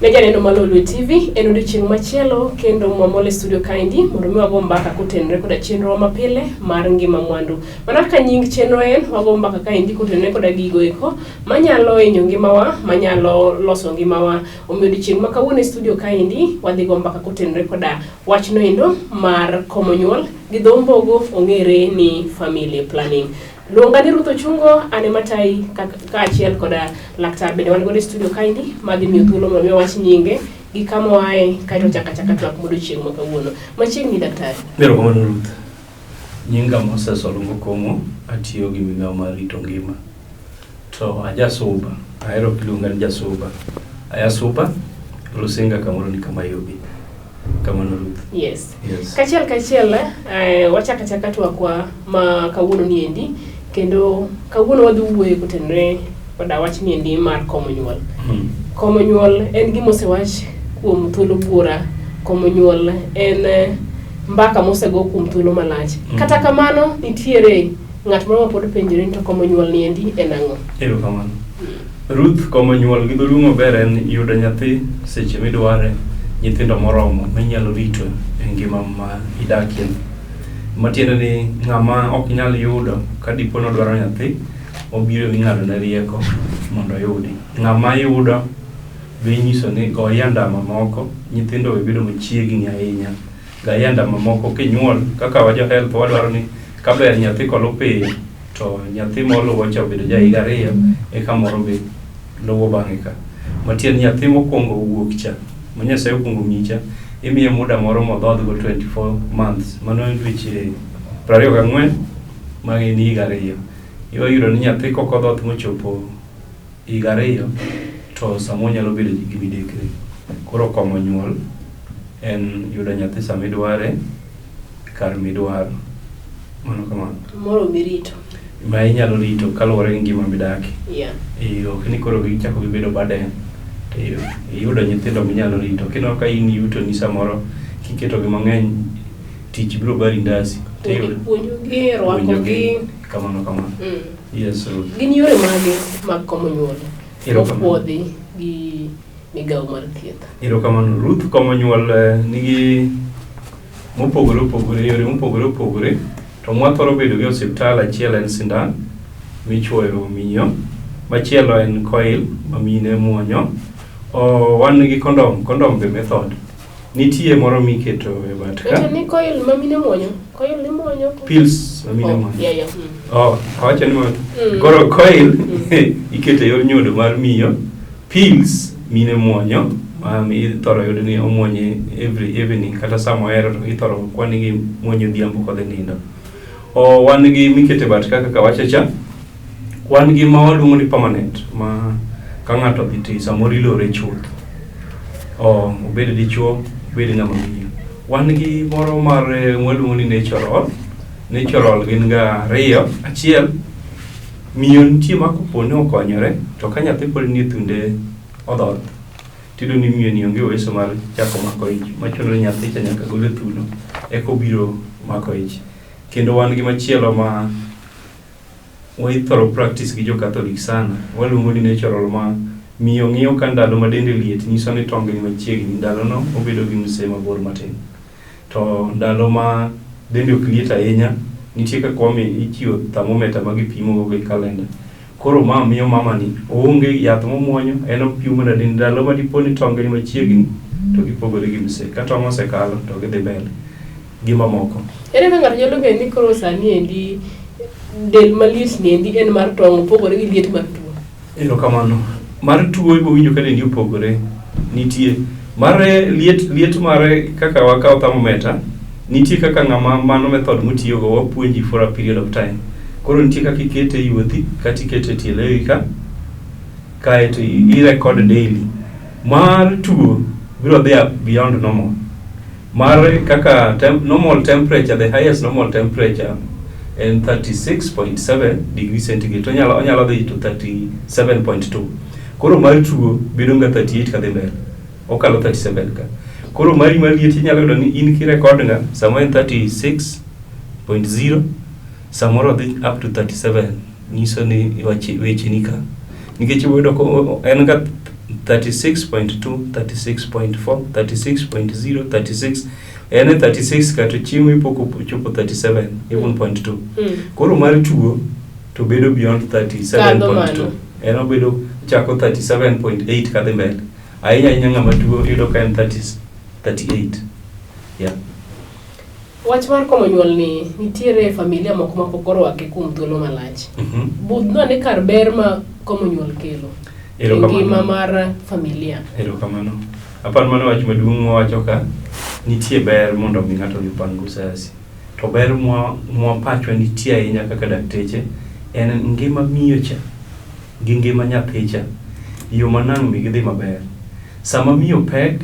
Ne janeno mar Lolwe TV, en odiochieng' machielo kendo mwamol e studio kaendi mondo mi wago mbaka kotenore koda chenro mapile mar ngima mwandu. Mana kaka nying chenro en, wago mbaka kaendi kotenore koda gigo eko manyalo hinyo ngimawa, manyalo loso ngimawa. Omiyo odiochieng' ma kawuono e studio kaendi wadhi go mbaka kotenore koda wachno endo mar komo nyuol gi dho mbogo ong'ere ni family planning. Luonga ni Ruth Ochungo, an ema tayi kaachiel koda laktar bende wan godo e studio kaendi madhi miyo thuolo mondo mi owach nyinge gi kama oaye kaeto chak achaka twak modiochieng' ma kawuono. Machiegni daktari. Erokamano Ruth. Nyinga Moses Olungo Komo, atiyo gi migawo mar rito ngima. To ajasuba, ahero kiluonga ni jasuba. Ayasuba, Rusinga kamoro ni kama Yobi. Kamano Ruth. Yes. Yes. Kachiel kachiel wachak achaka twakwa ma kawuono ni endi kendo kawuono wadhi wuoyo kotenore koda wach ni endi mar komo nyuol. Komo nyuol en gima osewach kuom thuolo buora. Komo nyuol en mbaka mosego kuom thuolo malach. Kata kamano nitiere ng'at moro ma pod penjore ni to komo nyuol ni endi en ang'o? Erokamano. Ruth, komo nyuol gi dholuo maber en yudo nyathi seche midware, nyithindo moromo minyalo rito e ngima ma idakie. Matiende ni ng'ama ok nyal yudo ka dipo ni odwaro nyathi, obiro ing'ado ne rieko mondo oyudi. Ng'ama yudo be inyiso ni goye andama moko, nyithindo we bedo machiegni ahinya. Gaye andama moko kinyuol, kaka wa jo health wadwaro ni kaber nyathi kolu piyo to nyathi moluwo cha obedo ja higa 2 eka moro be luwo bang'e ka. Matiende ni nyathi mokwongo wuok cha, ma Nyasaye okwongo miyi cha, imiye muda moro modhodhgo 24 months, mano dweche 24 ma gin higa 2. Ibo yudo ni nyathi kok odhoth mochopo higa 2 to samoro nyalo bedo gi midekre. Koro komo nyuol en yudo nyathi sama idware, kar midwaro. Mano kamano. Moro mirito. Ma inyalo rito kaluwore gi ngima midake. Yeah. Ok ni koro gichako gibedo burden. Iyudo nyithindo minyalo rito. Kineno ka in yuto ni samoro kiketogi mang'eny tich biro bari ndasi. Puonjogi, rwakogi. Kamano kamano. Yes. Gin yore mage mag komo nyuol mopuodhi gi migawo mar thieth? Erokamano Ruth, komo nyuol nigi mopogore opogore, yore mopogore opogore. To mwathoro bedo gi osiptal achiel en sindan michuoyo miyo, machielo en coil ma mine muonyo. Wan gi kondom, kondom be method. Nitie moro miketo e bat ka. Wacho ni coil ma mine muonyo, coil ni muonyo. Pills ma mine muonyo. Yeah, yeah. Oh, awacho ni koro coil iketo e yor nyodo mar miyo, pills mine muonyo ma ithoro yudo ni omuonye every evening kata sama ohero to ithoro kwan gi muonyo odhiambo kodhi nindo. Wan gi mikete bat ka kaka wacho cha. Wan gi ma waluongo ni permanent ma ka ng'ato odhi ti samoro ilore chuth. Obed dichuo, obed ng'ama miyo. Wan gi moro mar mwaluongo ni natural. Natural gin ga 2. Achiel, miyo nitie ma kopo ni okonyore to ka nyathi pod nie thunde odhoth tiyudo ni miyo ni onge uwezo mar chako mako ich. Machuno ni nyathi cha nyaka gol e thuno eka obiro mako ich. Kendo wan gi machielo ma waithoro practice gi jo Catholic sana, waluongo ni natural ma miyo ng'iyo ka ndalo ma dende liet nyiso ni tonge ni machiegni, ndalono obedo gi mse mabor matin. To ndalo ma dende ok liet ahinya, nitie kaka wami ichiwo thermometer ma gipimo go gi kalenda. Koro ma miyo mama ni oonge yath momuonyo, en opimo mana dende. Ndalo ma dipo ni tonge ni machiegni to gipogore gi mse. Ka tong' osekalo to gidhi mbele gi mamoko. Ere kaka ng'ato nyalo ng'eyo ni koro sani endi del maliet ni endi en mar tong' opogore gi liet mar tuo? Erokamano. Mar tuo ibo winjo ka dendi opogore. Nitie mar liet, liet mare kaka wakawo thermometer, nitie kaka ng'ama mano method motiyogo wapuonji for a period of time. Koro nitie kaka ikete e yuothi kata ikete e tie lewi ka, kaeto i record daily. Mar tuo biro dhi beyond normal. Mar kaka normal temperature, the highest normal temperature en 36.7 degree centigrade. To onyalo dhi to 37.2. Koro mar tuo bedo nga 38 kadhi mbele. Okalo 37 ka. Koro mari mar liet inyalo yudo ni in kirekod nga sama en 36.0 samoro dhi up to 37 nyiso ni weche ni ka. Nikech ibo yudo ko en ga 36.2, 36.4, 36.0, 36 en e 36 kata chiemo ipok ochopo 37 even point 2. Koro mar tuo to bedo beyond Kadho 37.2. mano. En obedo chako 37.8 kadhi mbele. Ahinya ahinya ng'ama tuo yudo ka en 30, 38. Yeah. Wach mar komo nyuol ni nitiere familia moko ma pok orwake kuom thuolo malach. Budhno ane kar ber ma komo nyuol kelo e Erokamano. ngima mar familia. Erokamano. Aparo mano wach maduong' mwawacho ka, nitie ber mondo mi ng'ato odhi opang usasi. To ber mwa, mwa pachwa nitie ahinya kaka dakteche, en ngima miyo cha gi ngima nyathi cha, yo ma nang' mi gidhi maber. Sama miyo pek,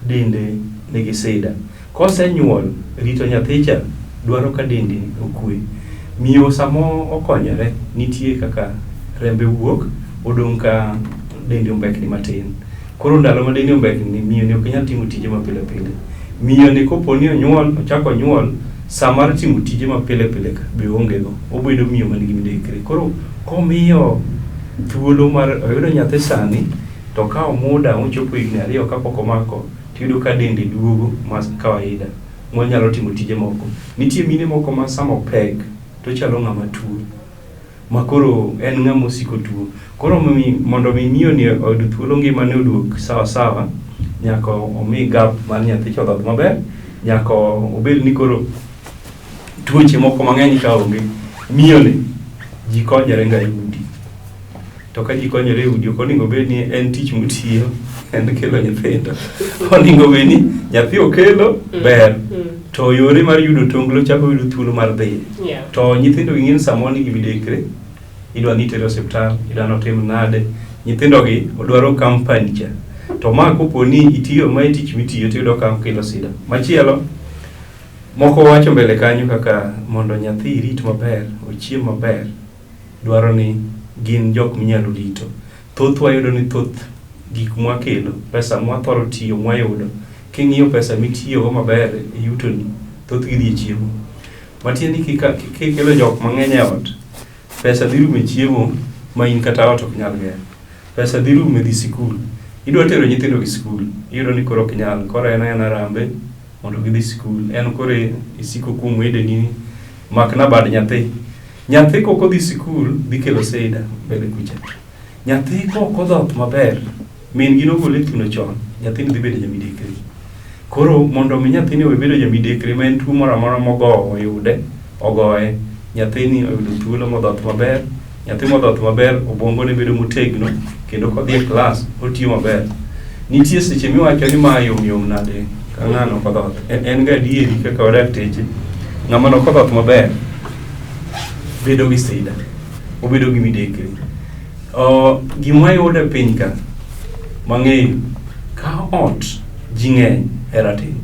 dende nigi sida. Kosenyuol, rito nyathi cha dwaro ka dende okwe. Miyo sama okonyore, nitie kaka rembe wuok, odong' ka dende ombekni matin. Koro ndalo ma dende ombekni, miyo ni ok nyal timo tije ma pile pile. Miyo ni kopo ni onyuol, ochako onyuol, sa mar timo tije ma pile pile ka be oonge go. Obedo miyo man gi midekre. Koro komiyo thuolo mar oyudo nyathi sani, to okawo muda mochopo higni 2 kapok omako, tiyudo ka dende duogo ma kawaida monyalo timo tije moko. Nitie mine moko ma sama opek to chalo ng'ama tuo ma koro en ng'ama osiko tuo. Koro mondo mi miyo ni oyud thuolo ngimane oduog sawa sawa, nyaka omi gap mar nyathi cha odhodh maber, nyaka obed ni koro tuoche moko mang'eny ka onge. Miyo ni ji konyore ga e udi. To ka ji konyore e udi ok onego bed ni en tich motiyo en kelo nyithindo. Onego bed ni nyathi okelo ber to yore mar yudo tonglo chako yudo thuolo mar dhi. To nyithindo gi ng'eny samoro nigi midekre, idwa ni itere osiptal, idwa ni otim nade. Nyithindo gi odwaro company cha. To ma kopo ni itiyo ma e tich mitiyo tiyudo ka kelo sida. Machielo, moko wacho mbele kanyo kaka mondo nyathi irit maber, ochiem maber, dwaro ni gin jok minyalo rito. Thothwa yudo ni thoth gik mwakelo, pesa mwathoro tiyo mwayudo, king'iyo pesa mitiyogo maber e yutoni, thothgi dhi e chiemo. Matiende ni kikelo jok mang'eny e ot, pesa dhi rumo e chiemo ma in kata ot ok nyal gero. Pesa dhi rumo e dhi sikul. Idwa tero nyithindo gi sikul, iyudo ni koro ok nyal. Koro en aena rambe mondo gidhi sikul. En koro isiko kuom wedeni ni makna bad nyathi. Nyathi kok odhi sikul dhi kelo sida mbele kucha. Nyathi kok odhoth maber, min gi nogole e thuno chon, nyathini dhi bedo jamidekre. Koro mondo mi nyathini owe bedo jamidekre ma en tuo moro amora mogowo oyude, ogoye, nyathini oyudo thuolo modhoth maber, nyathi modhoth maber obwongone bedo motegno kendo kodhi e klas otiyo maber. Nitie seche miwacho ni ma yom yom nade ka ng'ano ok odhoth. En ga adieri kaka wadakteche, ng'ama nok odhoth maber bedo gi sida, obedo gi midekre. Gima wayudo e piny ka mang'eyo, ka ot ji ng'eny, hera tin.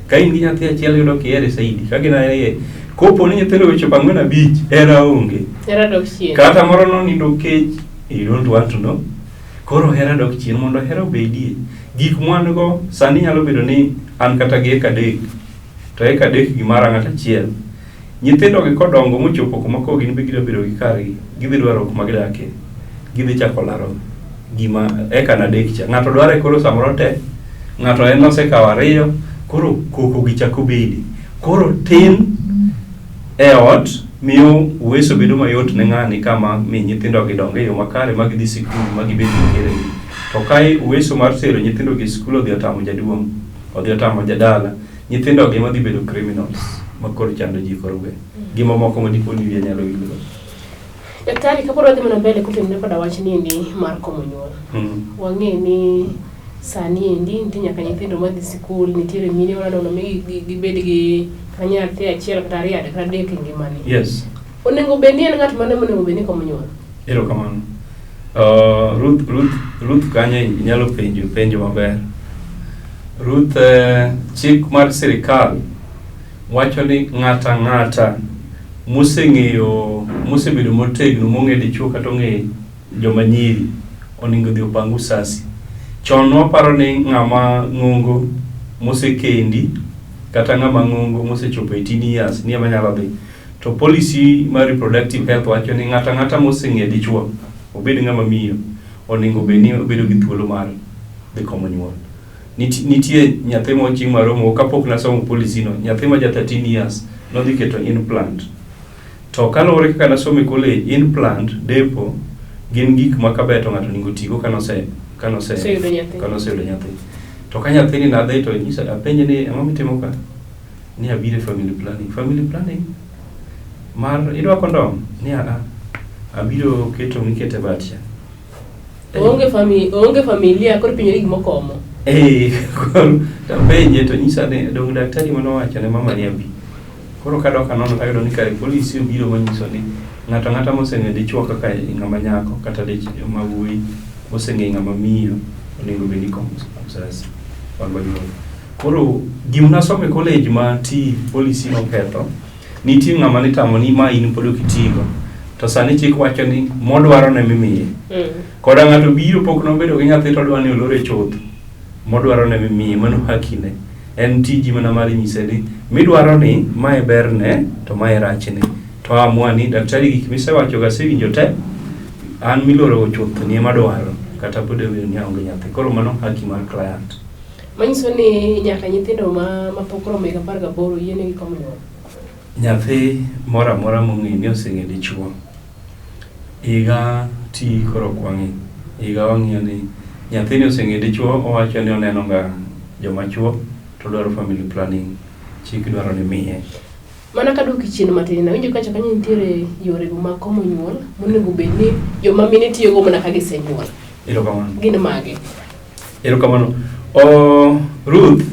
Ka in gi nyathi achiel yudo kihere saidi, ka gin ariyo, kopo ni nyithindo ochopo 4 5, hera onge. Hera dok chien. Kata moro nonindo kech, you don't want to know. Koro hera dok chien, mondo hera obedie. Gik mwan go sani nyalo bedo ni an kata gi eka 3, to eka 3 gi mara ng'ato achiel. Nyithindo gi kodongo mochopo kuma koro gin be gidwa bedo gi kargi, gidhi dwaro kuma gidakie. Gidhi chako laro gima eka na 3 cha. Ng'ato dware koro samoro te, ng'ato en osekawo 2, koro koko gi chako bede. Koro tin e ot miyo uweso bedo mayot ne ng'ani kama mi nyithindo gi dong e yo makare ma gidhi sikul ma gibed gi keregi. To ka uweso mar tero nyithindo gi sikul odhi otamo jaduong', odhi otamo jadala, nyithindo gi ema dhi bedo criminals ma koro chando ji kor gweng'. Gi mamoko ma dipo ni wiya nyalo wilgo. Daktari, kapod wadhi mana mbele kotenore koda wach ni endi mar komo nyuol. Wang'e ni sani endi nitie nyaka nyithindo madhi sikul, nitiere mine madwa mondo mi gibed gi kata nyathi achiel kata 2 kata 3 e ngimani. Yes. Onego bed ni en ng'at mane monego bed ni komo nyuol? Erokamano. Ruth kanyo inyalo penjo penjo maber. Ruth, chik mar sirikal wacho ni ng'ata ang'ata moseng'eyo mosebedo motegno mong'e dichuo kata ong'e joma nyiri onego odhi opang usasi. Chon waparo ni ng'ama ng'ongo mosekendi kata ng'ama ng'ongo mosechopo 18 years ni ema nyalo dhi. To policy mar reproductive health wacho ni ng'ata ang'ata moseng'e dichuo, obed ng'ama miyo, onego bed ni obedo gi thuolo mar dhi komo nyuol. Nitie nyathi moro chieng' maromo kapok nasomo policy no, nyathi ma ja 13 years nodhi keto implant. To kaluwore kaka nasomo e college, implant, depo gin gik ma kaber to ng'ato onego otigo kanose kanose Oseyudo nyathi. kanoseyudo nyathi. To ka nyathini nadhi to nyisa apenje ni ang'o mitimo ka? Ni abiro e family planning. Family planning mar idwa kondom? Ni a abiro keto mikete bat cha. Oonge familia koro ipenjori gima okomo. Eh, koro tapenje to nyisa ni dong daktari manowacho ne mama ni abi. Koro kadok anono tayudo ni kare polisi obiro manyiso ni ng'ato ang'ata moseng'eyo dichuo kaka ng'ama nyako kata dichuo ma wuoyi moseng'eyo ng'ama miyo onego bed ni komo mzazi wan wanyuol. Koro gima nasomo e college ma ti polisi noketho nitie ng'ama nitamo ni ma in pod ok itigo to sani chik wacho ni modwaro ne mimiye. Koda ng'ato biro pok nobedo gi nyathi to odwa ni olore chuth. Modwaro ne mimiye mano hakine. En tiji mana mar nyise ni midwaro ni mae berne to mae rachne. To amua ni daktari gik misewacho ga asewinjo te an miloro chuth ni ema dwaro kata pod obedo ni aonge nyathi. Koro mano haki mar client. Manyiso ni nyaka nyithindo ma mapok oromo higa 18 yienegi komo nyuol. Nyathi moro amora mong'e ni oseng'e dichuo higa ti koro ok wang'i. Higa wang'iyo ni nyathini oseng'e dichuo owacho ni oneno ga joma chuo to odwaro family planning. Chik dwaro ni miye. Mana kaduoki chien matin, awinjo kacha kanyo nitiere yore go mag komo nyuol monego bed ni joma mine tiyogo mana ka gisenyuol. Erokamano. Gin mage? Erokamano. Ruth,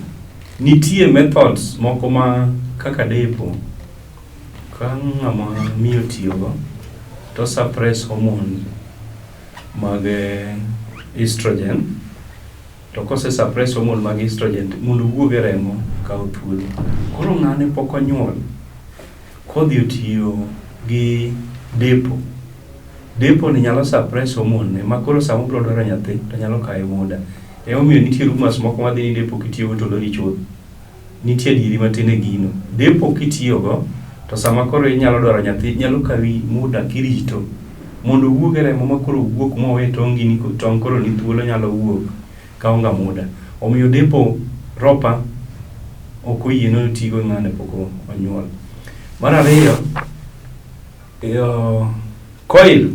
nitie methods moko ma kaka depo ka ng'ama miyo tiyogo to suppress hormones mag estrogen to kose suppress hormone mag estrogen mondo owuog e remo kawo thuolo. Koro ng'ane pok onyuol kodhi otiyo gi depo, depo ni nyalo suppress hormone ne ma koro sama obiro dwaro nyathi to nyalo kawe muda. Emomiyo nitie rumors moko madhi ni depo kitiyogo to lori chuth. Nitie adieri matin e gino. Depo kitiyogo to sama koro inyalo dwaro nyathi nyalo kawi muda kirito mondo owuog e remo ma koro owuok mowe tong' gini tong' koro ni thuolo nyalo wuok kawo ga muda. Omiyo depo ropa ok oyie ni otigo ng'ane pok onyuol. Mar ariyo, coil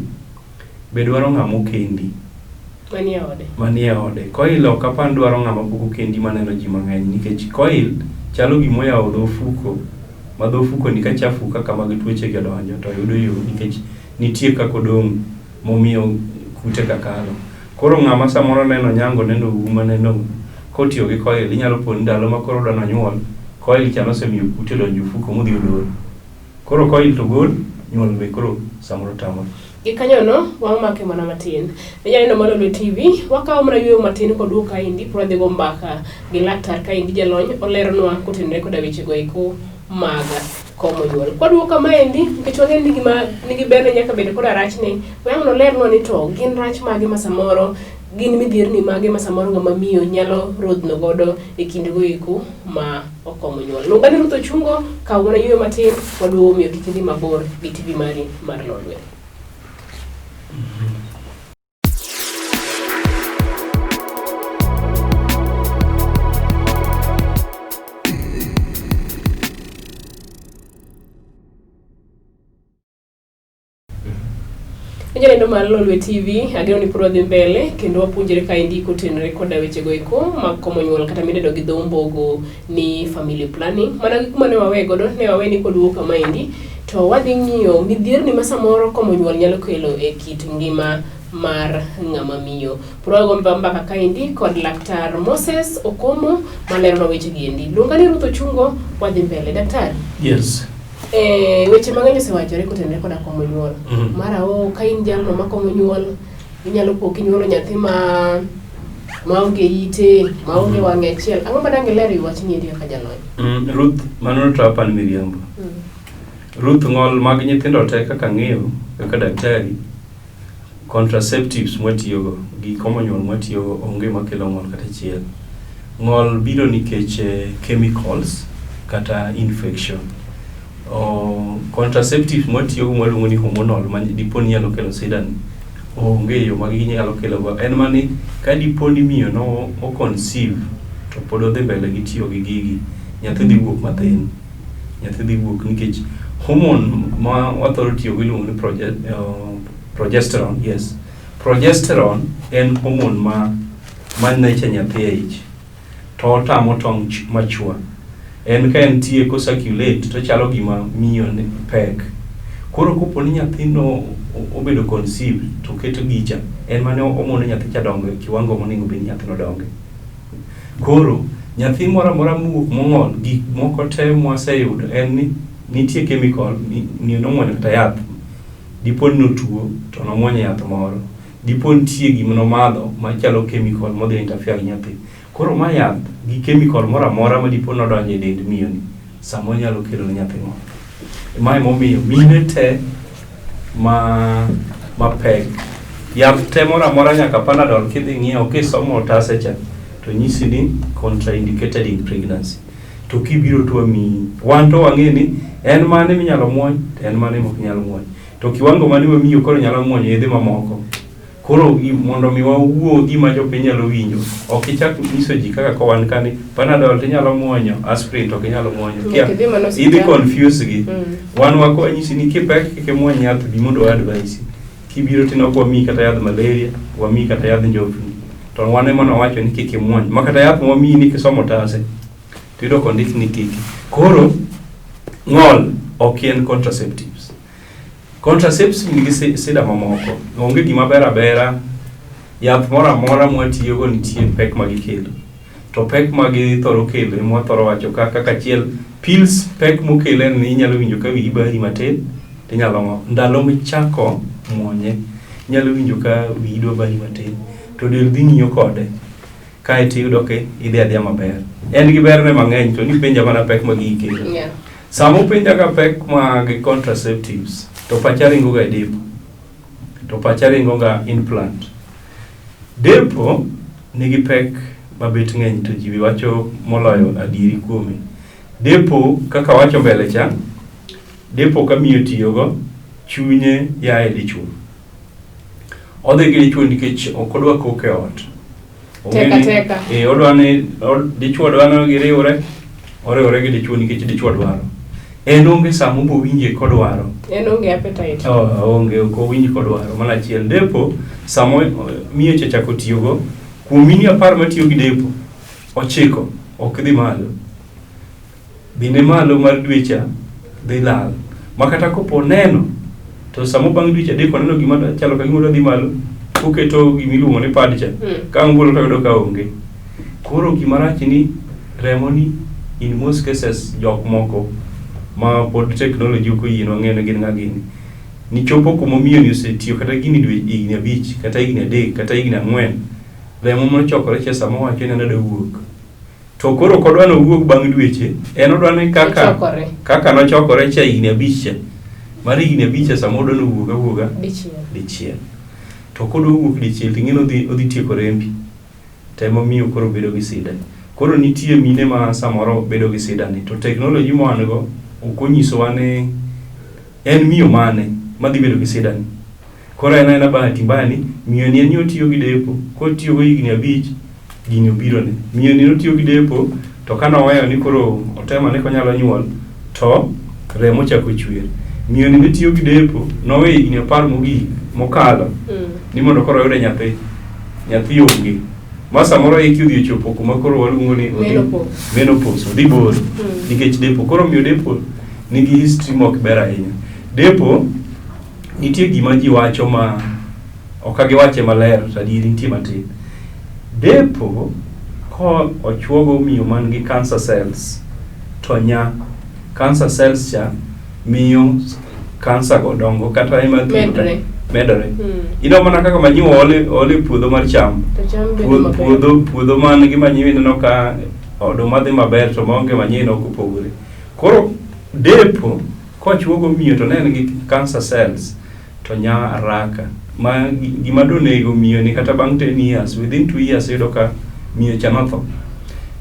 be dwaro ng'ama okendi. Manie ode. Manie ode. Coil ok apar dwaro ng'ama pok okendi maneno ji mang'eny nikech coil chalo gimoyawo dho ofuko ma dho ofuko ni ka chafu kaka mag tuoche gi odonjo to yudo yo nikech nitie kaka odong' momiyo kute ka kalo. Koro ng'ama samoro neno nyango neno uma neno kotiyo gi coil inyalo po ni ndalo ma koro odwa nonyuol coil cha nosemiyo kute odonjo e ofuko modhi odor. Koro coil to gol nyuol be koro samoro tamore. Gikanyono wamake mana matin. Ne janeno mar Lolwe TV, wakawo mana yueyo matin kod duok kaendi pod wadhi go mbaka gi laktar kaendi jalony oleronwa kotenore koda wechego eko mag komo nyuol. Kwaduogo kamaendi nikech wang'eyo ni gima nigi berne nyaka bed koda rachne, we ang' nolernwa ni to gin rach mage ma samoro gin midhierni mage ma samoro ng'ama miyo nyalo rodhno godo e kindego eko ma okomo nyuol. Luonga ni Ruth Ochungo, kaw mana yueyo matin, waduogo miyo kik idhi mabor gi TV mari mar Lolwe. Jalendo mar Lolwe TV, ageno ni pod wadhi mbele kendo wapuonjre kaendi kotenore koda wechego eko mag komo nyuol kata midendo gi dho ombogo ni family planning. Mana gi kuma ne wawe godo, ne wawe ni koduogo kamaendi to wadhi ng'iyo midhierni ma samoro komo nyuol nyalo kelo e kit ngima mar ng'ama miyo. Pod wago mbaka kaendi kod Laktar Moses Okomo maleronwa weche gi endi. Luonga ni Ruth Ochungo, wadhi mbele. Daktari. Yes. Weche mang'eny osewachore kotenore koda komo nyuol. Mara o ka in jalno ma komo nyuol, inyalo po kinyuolo nyathi ma maonge ite, maonge wang'e achiel. Ang'o ma dang' iler e wi wachni endi kaka jalony? Ruth, mano to apani miriambo. Ruth, ng'ol mag nyithindo te kaka ang'eyo kaka daktari, contraceptives mwatiyogo, gi komo nyuol mwatiyogo onge makelo ng'ol kata achiel. Ng'ol biro nikech chemicals kata infection. Contraceptives mwatiyogo mwaluongo ni hormonal ma dipo ni nyalo kelo sida ni, Onge yo ma ginyalo kelo go. En mana ni ka dipo ni miyo no o conceive to pod odhi mbele gi tiyo gi gigi, nyathi dhi wuok mathin. Nyathi dhi wuok nikech hormone ma wathoro tiyo go iluongo ni progesterone, yes. Progesterone en hormone ma nurture nyathi e ich. To otamo tong' machwa. En ka entie ko circulate to chalo gima miyo ni pek. Koro kopo ni nyathino obedo conceived to keto gicha, en mane omono nyathi cha dongo e kiwango monego bed ni nyathino donge. Koro nyathi moro amora mowuok mong'ol, gik moko te mwaseyudo en ni nitie chemical miyo nomuonyo kata yath. Dipo ni notuo to nomuonyo yath moro. Dipo nitie gima nomadho machalo chemical modhi interfere gi nyathi. Koro ma yath gi chemical moro amora ma dipo nodonjo e dend miyo ni, samoro nyalo kelo ne nyathi ng'ol. Ma emomiyo mine te ma mapek yath te moro amora nyaka Panadol kidhi ng'iewo kisomo otase cha to nyisi ni contraindicated in pregnancy. To kibiro to wamiyi. Wan to wang'e ni en mane minyalo muony to en mane mok nyal muony. To kiwango mane wamiyo koro nyalo muonyo yedhe mamoko. Koro mondo mi wawuo gima jopiny nyalo winjo, ok ichak nyiso ji kaka ko wan kani Panadol to inyalo muonyo, aspirin to ok inyal muonyo. Kia, Idhi mana idhi osiptal. confuse gi. Wan wako wanyisi ni kipek kik imuony yath bi mondo wa advise. Kibiro to ok wamiyi kata yadh malaria, wamiyi kata yadh njofni. To wan ema nowacho ni kik imuony. Ma kata yath mwamiyi ni kisomo otase, to iyudo kondik ni kiki. Koro ng'ol ok en contraceptives. Contraceptives nigi sida mamoko. Onge gima ber abera. Yath moro amora mwatiyogo nitie pek ma gikelo. To pek ma githoro kelo ema wathoro wacho ka kaka achiel, pills pek mokelo en ni inyalo winjo ka wiyi bari matin tinyalo ng'ok. Ndalo michako muonye, inyalo winjo ka wiyi dwa bari matin to del dhi ng'iyo kode. Kae to iyudo ka idhi adhiya maber. En gi berne mang'eny to nipenja mana pek ma gigi kelo. Sama upenja ga pek mag contraceptives, to pacha ringo ga e depo. To pacha ringo ga implant. Depo nigi pek mabet ng'eny to ji wacho moloyo adieri kuome. Depo kaka wacho mbele cha, depo ka miyo tiyogo, chunye ya e dichuo. Odhi gi dichuo nikech ok odwa kok e ot. Teka teka. Eh, odwa ni dichuo dwa ni giriwre, oriwre gi dichuo nikech dichuo dwaro. En onge sama obo winje kodwaro. En onge appetite. Oh, onge ok owinj kodwaro. Mana achiel. Depo sama miyo cha chako tiyogo, kuom mine 10 matiyo gi depo, 9 ok dhi malo. Dhine malo mar dwecha dhi lal. Ma kata kopo neno, to samo bang' dweche 3 oneno gima chalo ka gima dhi malo, oketo gima iluongo ni pad cha. Ka ang' ogolo to oyudo ka onge. Koro gima rach ni remo ni in most cases jok moko ma pod technology ok oyienwa ng'eyo ni gin ng'a gini. Ni chopo kuma miyo ni osetiyo kata gini dwe higni 5 kata higni 3 kata higni 4 remo mochokore cha sama owacho ni en odwa wuok. To koro ok odwa ni owuog bang' dweche, en odwa ni kaka Ochokore. kaka nochokore cha higni 5 cha. Mar higni 5 cha sama odwa ni owuog awuoga Dichiel. dichiel. To kodwa wuok dichiel to ing'e ni odhi tieko rembi. To emomiyo koro bedo gi sida. Koro nitie mine ma samoro bedo gi sida ni to teknoloji ma wan go ok onyisowa ni en miyo mane madhi bedo gi sida ni. Koro en aena bahati mbaya ni miyo ni en ni otiyo gi depo, kotiyo go higni 5 gini obiro ne. Miyo ni notiyo gi depo to ka noweyo ni koro otemo ane konyalo nyuol to remo ochako chwer. Miyo ni ne tiyo gi depo noweyo higni 10 mogik mokalo ni mondo koro oyude nyathi. Nyathi onge. Ma samoro hike odhi ochopo kuma koro waluongo ni odhi Menopause. menopause, odhi bor nikech depo. Koro miyo depo nigi history mok ber ahinya. Depo nitie gima ji wacho ma ok giwache maler to adieri nitie matin. Depo ko ochuogo miyo man gi cancer cells to nya cancer cells cha miyo cancer go dongo kata ema Medre. medore. Ineno mana kaka manyiwa ool e puodho mar cham. To cham bedo maber. Puodho man gi manyiwa ineno ka oduma dhi maber to maonge manyiwa ok opogore. Koro depo kochuogo miyo to ne en gi cancer cells to nya haraka ma gima donego miyo ni kata bang' 10 years within 2 years iyudo ka miyo cha notho.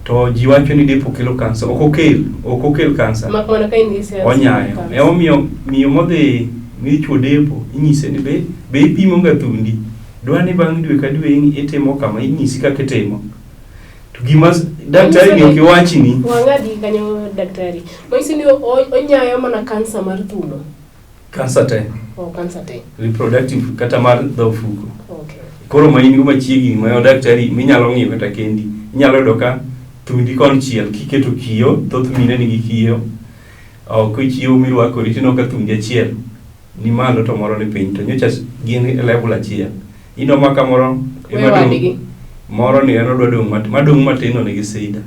To ji wacho ni depo kelo cancer, ok okel, ok okel cancer. Mak mana ka in gi cells. Onyayo. Emomiyo miyo modhi michuo depo inyise ni be ipimo ga thundi. Dwa ni bang' dwe ka dwe itimo kama inyisi kaka itimo. To gima daktari ni ok iwachni. Wang'adi kanyo daktari. Manyiso ni onyayo mana kansa mar thuno. Kansa te. Oh, kansa te. Reproductive kata mar dho ofuko. Okay. Koro ma in go machiegni ma daktari minyalo ng'iyo kata kendi. Inyalo yudo ka thundi konchiel kiketo kiyo, thoth mine nigi kiyo. Ok ichiewo mirwakori tineno ka thundi achiel ni malo to moro ni piny to nyocha gin e level achiel. Ineno ma ka moro ema dong' moro ni en odwa dong' matin, madong' matin no nigi sida.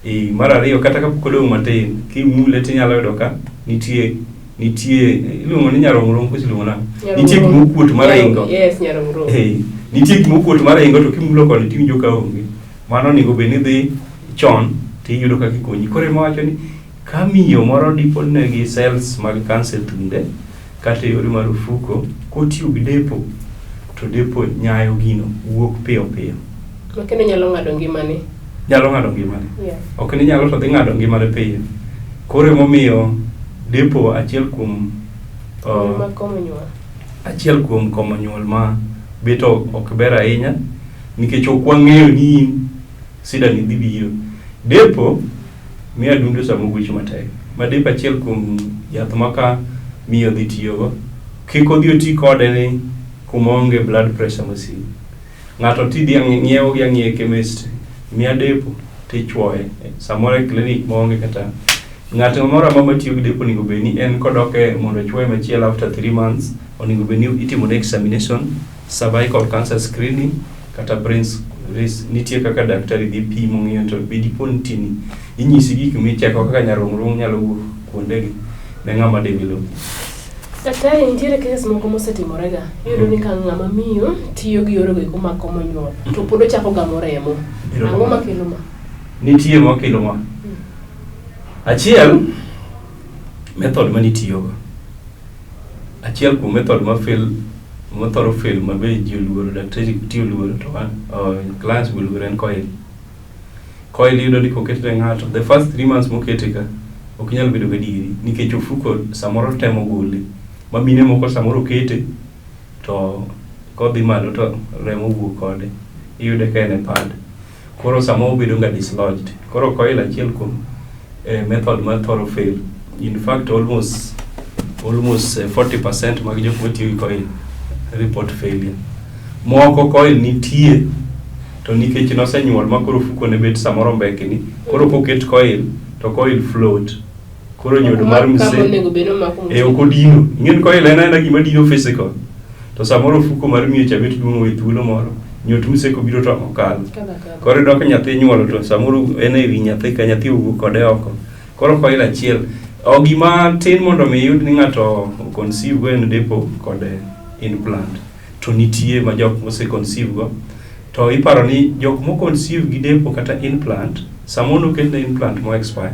E, mar ariyo kata kapok odong' matin, kimule tinyalo yudo ka nitie nitie iluongo ni nyarong'rong' koso iluongo nang'o? Nitie gima okuot maringo. Yes, nyarong'rong'. Eh, nitie gima okuot maringo to kimulo koni tiwinjo ka onge. Mano onego bed ni idhi chon tiyudo kaka ikonyi. Koro ema wacho ni ka miyo moro dipo negi cells mag kansa e thunde kata e yore mar ofuko, kotiyo gi depo to depo nyayo gino wuok piyo piyo. Ma kendo nyalo ng'ado ngimane. Nyalo ng'ado ngimane. Yeah. Ok ni nyalo to dhi ng'ado ngimane piyo. Koro emomiyo depo achiel kuom Ma komo nyuol. achiel kuom komo nyuol ma bet ok ber ahinya nikech ok wang'eyo ni in sida ni dhi biro. Depo miyo adundo sama ogwecho matek. Ma depo achiel kuom yath ma ka miyo dhi tiyogo, kik odhi oti kode ni kuma onge blood pressure masin. Ng'ato tidhi ng'iewo gi ang'iewa e chemist, miya depo tichuoye. Samoro e clinic maonge kata ng'ato moro amora matiyo gi depo onego bed ni en kodok e mondo ochuoye machielo after 3 months, onego bed ni itimo ne examination, cervical cancer screening kata brain nitie kaka daktari dhi pimo ng'iyo to be dipo nitie ni inyisi gik micheko kaka nyarung'rung' nyalo wuok kuondegi ne ng'ama develop. Daktari, nitiere cases moko mosetimorega. Iyudo ni ka ng'ama miyo tiyo gi yorego eko mag komo nyuol, to pod ochako gamo remo. Ang'o makelo ma? Nitie makelo ma. Achiel, method manitiyogo. Achiel kuom method ma fail mathoro fail ma be ji oluoro, dakteche ti oluoro to clients be oluoro en coil. Coil iyudo ni koket ne ng'ato, the first 3 months mokete ka, ok inyal bedo gadieri nikech ofuko samoro temo gole. Ma mine moko samoro okete to kodhi malo to remo wuok kode. Iyude ka en e pad. Koro samoro obedo ga dislodged. Koro coil achiel kuom method mar thoro fail. In fact almost 40% mag jok matiyo gi coil report failure. Moko coil nitie to nikech nosenyuol ma koro ofuko ne bet samoro mbekni, koro koket coil to coil float. Koro nyodo mar Kama mse onego bed ni omako e ok odino. Ing'e ni coil en aena gima dino physical. To samoro ofuko mar miyo cha bet duong' owe thuolo moro. Nyot mseko biro to okalo. Kadho akadha. Koro iyudo ka nyathi inyuolo to samoro en e wi nyathi ka nyathi owuok kode oko. Koro coil achiel. O gima tin mondo mi iyud ni ng'ato conceive go en depo kod implant. To nitie ma jok mose conceive go. To iparo ni jok mo conceive gi depo kata implant, samoro noketne implant mo expire.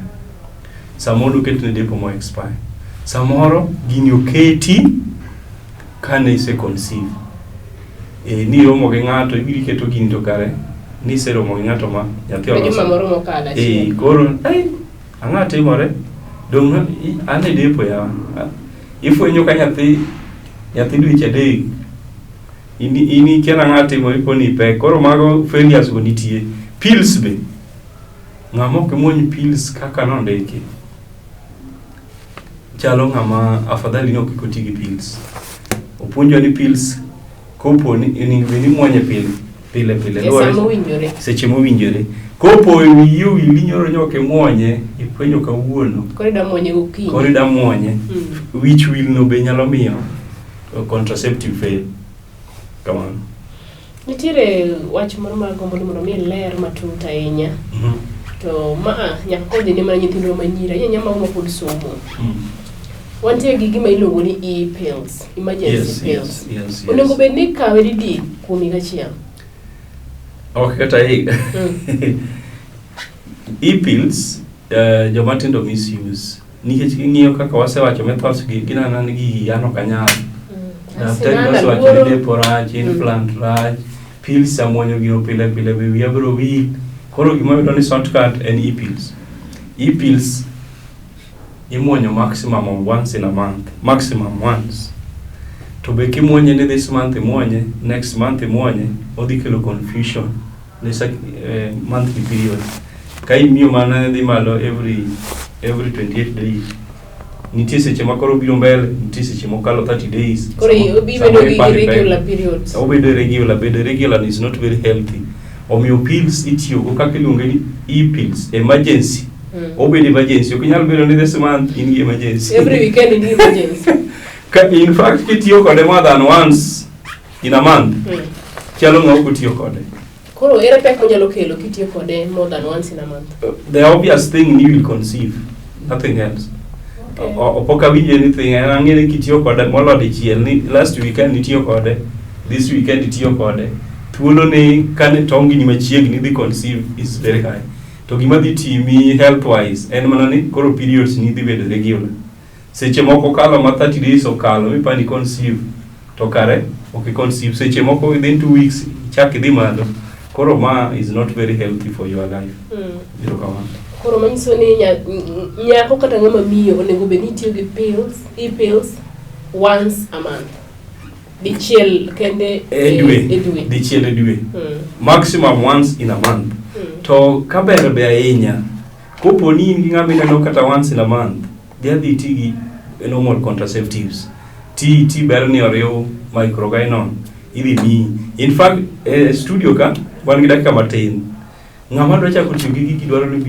Samoro noketne depo mo expire. Samoro gini oketi kane ise conceive. E, niromo gi ng'ato, ibiro iketo gini to kare niseromo gi ng'ato ma nyathi Juma oloso. moro mokalo Eh, achiel. koro ai, ang'o timore? Dong' an e depo yawa. Ifwenyo ka nyathi nyathi dweche 3 in in ikia nang'o timore ipo ni ipek. Koro mago failures go nitie. Pills be. Ng'ama ok muony pills kaka nondiki. Chalo ng'ama afadhali ni ok oti gi pills. Opuonjwa ni pills kopo ni onego bed ni imuonye pile pile pile. E Luwore- sama owinjore. seche mowinjore. Kopo wiyi owil ni nyoro nyok imuonye, ifwenyo kawuono, Koro ida muonye gokinyi. koro ida muonye. Wich wil no be nyalo miyo contraceptive fail. Kamano. Nitiere wach moro ma agombo ni mondo mi iler matut ahinya. To ma nyaka kodhi ne mana nyithindwa ma nyiri, ahinya ahinya mago ma pod somo. Wantie gi gima iluongo ni e-pills, emergency pills. Yes. Onego bed ni ikawe didi kuom higa achiel? Ok kata higa. E-pills, joma tindo misuse. Nikech ging'iyo kaka wasewacho methods gi, gineno ni gigi an ok anyal. Daktari Sinana nosewacho ni luoro. depo rach, implant rach, pills amuonyo gino pile pile be wiya biro wil. Koro gima wayudo ni shortcut en e-pills. E-pills imuonyo maximum of once in a month, maximum once. To be kimuonye ni this month imuonye, next month imuonye, odhi kelo confusion ne monthly period. Ka imiyo mana dhi malo every 28 days. Nitie seche ma koro biro mbele, nitie seche mokalo 30 days. Koro ibedo gi irregular periods. Obedo irregular, bedo irregular is not very healthy. Omiyo pills itiyogo kaka iluonge ni e-pills, emergency. Obedo emergency, ok inyal bedo ni this month in gi emergency. Every weekend in emergency. Ka, in fact, kitiyo kode more than once in a month, chalo ng'a ok otiyo kode. Koro ere pek monyalo kelo kitiyo kode more than once in a month? The obvious thing ni you will conceive, nothing else. Okay. Pok awinjo anything, en ang'e ni kitiyo kode molo dichiel ni last weekend itiyo kode, this weekend itiyo kode. Thuolo ni kane tongi ni machiegni dhi conceive is very high. To gima dhi timi health wise en mana ni koro periods ni dhi bedo regular. Seche moko kalo ma 30 days okalo mipani conceive to kare ok i conceive. Seche moko within 2 weeks ichak idhi malo. Koro ma is not very healthy for your life. Erokamano. Koro manyiso ni nyako kata ng'ama miyo onego bed ni tiyo gi pills, e-pills once a month. Dichiel kende E dwe. E dwe. Dichiel e dwe. Maximum once in a month. To kaber be ahinya, kopo ni in gi ng'ama ineno kata once in a month, dhi adhi ti gi normal contraceptives. Ti ber ni oriw microgynon, idhi miyi. In fact, e studio ka, wan gi dakika matin. Ng'ama dwa chako tiyo gi gigi dwaro ni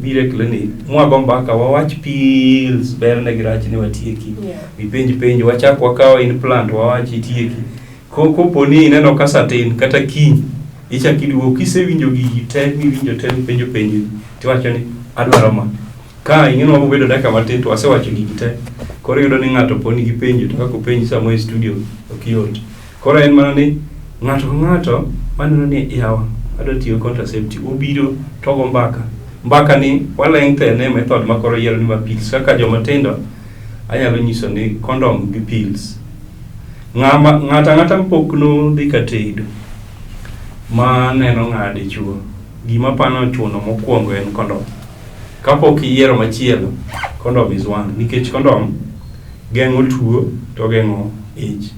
biro e clinic, mwago mbaka, wawach pills, berne gi rachne watieki. Ipenj penjo, wachak wakaw implant, wawach itieki. Kopo ni ineno ka sa tin kata kiny, ichak iduogo, kisewinjo gigi te, miwinjo te, mipenjo penjo, tiwacho ni adwaro ma. Ka ing'e ni wabobedo dakika matin to wasewacho gigi te. Koro iyudo ni ng'ato po nigi penjo to kaka openji samo e studio ok yot. Koro en mana ni ng'ato ka ng'ato maneno ni yawa adwa tiyo contraceptive obiro to ogo mbaka. Mbaka ni wa lengthen e method ma koro oyiero ni ma pills. Kaka joma tindo anyalo nyiso ni condom gi pills. Ng'ama ng'ato ang'ata mapok nodhi ka tedo ma neno ng'a dichuo gima apani ochuno mokwongo en condom. Kapok iyiero machielo, condom is one. Nikech condom geng'o tuo to geng'o ich.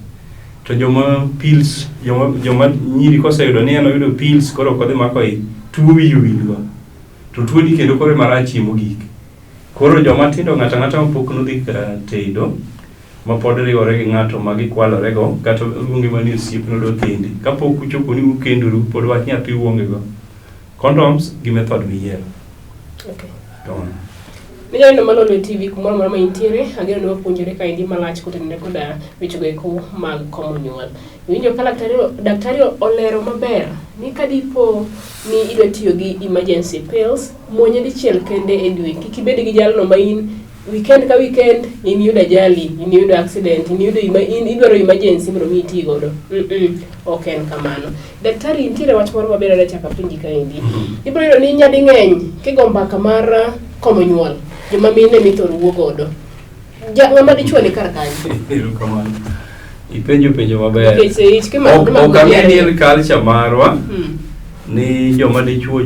To joma pills, joma nyiri koseyudo ni en oyudo pills koro ok odhi mako ich, tuo wiye owilgo. To tuo ni kendo koro ema rachie mogik. Koro joma tindo ng'ato ang'ata mapok nodhi ka tedo, ma pod riwore gi ng'ato ma gikwalore go, kata oluonge mana ni osiepne odwa kende. Kapok uchopo ni ukendoru, pod wach nyathi uonge go. Condoms gi method miyiero. Okay. Kamano. Ne janeno malolo e TV kumoro amora ma intiere, ageno ni wapuonjore kaendi malach kotenore koda wechego eko mag komo nyuol. Iwinjo ka daktari olero maber ni kadipo ni idwa tiyo gi emergency pills, muonye dichiel kende e dwe. Kik ibed gi jalno ma in weekend ka weekend in iyudo ajali, in iyudo accident, in iyudo in idwaro emergency mondo mi iti godo. Ok en kamano. Daktari, nitiere wach moro maber adwa chako apenji kaendi. Ibiro yudo ni nyading'eny kigo mbaka mar komo nyuol, joma mine mithoro wuo godo. Ng'ama dichuo ni kar kanyo. Erokamano. Ipenjo penjo maber. Nikech ich kimako Ok kimako ok ang'e ni ji en culture marwa ni joma dichuo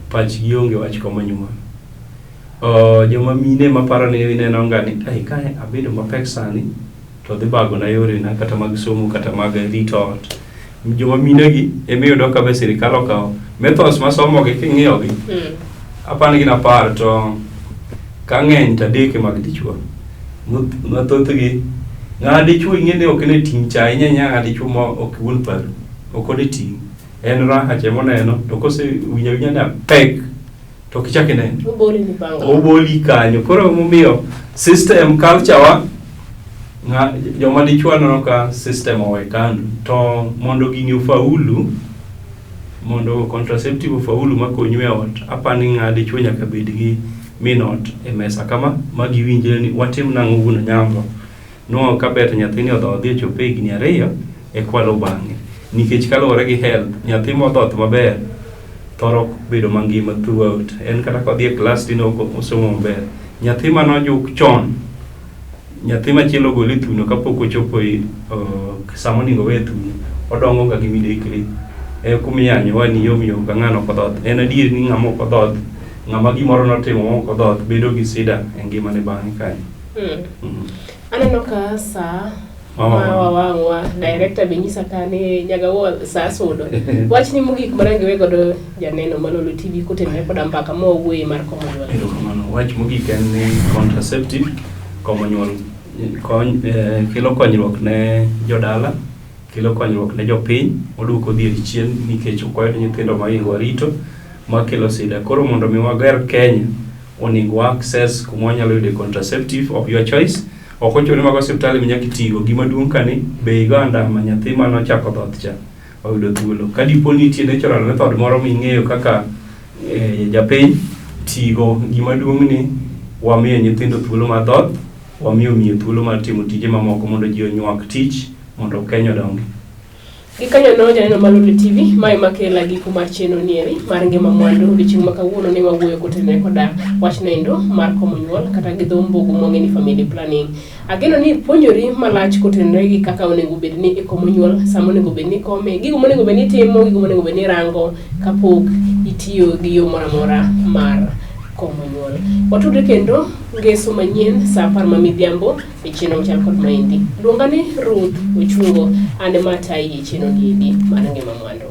pachgi onge wach komo nyuol. Joma mine maparo ni ineno nga ni ai kae abedo mapek sani to dhi bagona yorena kata mag somo kata mag rito ot. Joma mine gi ema iyudo ka be sirikal okawo methods masomo gi king'iyo gi apani gin 10 to ka ng'eny to 3 mag dichuo. Mathothgi ng'a dichuo ing'e ni ok ne ting' cha ahinya ahinya ng'a dichuo ma ok wuon paro ok ode ting'. En raha cha moneno to kose winjo awinja ni apek to ok ichak inene. Oboli ni panga. Oboli kanyo. Koro emomiyo system culture wa ng'a joma dichuo aneno ka system owe kando. To mondo gini ofaulu, mondo contraceptive ofaulu makonyu e ot, apani ng'a dichuo nyaka bed gi min ot e mesa kama ma giwinjre ni watim nang'o wuon Onyango. Nwang'o ka ber to nyathini odhodhi ochopo e higni 2 eka waluw bang'e. Nikech kaluwore gi health, nyathi modhoth maber thoro bedo mangima throughout. En kata kodhi e klas tineno osomo maber. Nyathi manojuk chon, nyathi machielo ogole e thuno kapok ochopo e sama onego owe thuno, odongo ga gi midekre. E kuma iyanyowa ni yom yom ka ng'ano ok odhoth. En adier ni ng'ama ok odhoth, ng'ama gimoro notimo ma ok odhoth bedo gi sida e ngimane bang'e kanyo. Aneno ka saa Mama. Ma wawang'wa. Director be nyisa ka ni nyagawo sa sudo. Wachni mogik ma giwe godo janeno Malolo TV kotenore koda mbaka ma wawuoye mar komo nyuol. Erokamano. Wach mogik en ni contraceptive komo nyuol kony, kelo konyruok ne jodala, kelo konyruok ne jopiny, oduoko dhier chien nikech ok wayud nyithindo mohingo rito makelo sida. Koro mondo mi wager Kenya, onego wa access kuma wanyalo yude contraceptive of your choice. Ok ochuno ni mago osiptal minyaka itigo. Gima duong' ka ni be igo andama nyathi manochako dhoth cha oyudo thuolo. Ka dipo ni nitie natural method moro ming'eyo kaka japiny, tigo. Gima duong' ni wamiyo nyithindo thuolo mar dhoth, wamiyo miyo thuolo mar timo tije mamoko mondo ji onywak tich mondo Kenya odongi. Gikanyono janeno Malolo TV, mae makela giko mar chenro nieri mar ngima mwandu. Odiochieng' ma kawuono ne wawuoyo kotenore koda wachno endo mar komo nyuol kata gi dho mbogo mwang'e ni family planning. Ageno ni ipuonjori malach kotenore gi kaka onego bed ni ikomo nyuol, sama onego bed ni ikome, gigo monego bed ni itimo, gigo monego bed ni irango kapok itiyo gi yo moro amora mar komo nyuol. Watudre kendo ngeso manyien sa 10 ma midhiambo e chenro machal kod maendi. Luonga ni Ruth Ochungo, an ema atayi e chenro niendi mar ngima mwandu.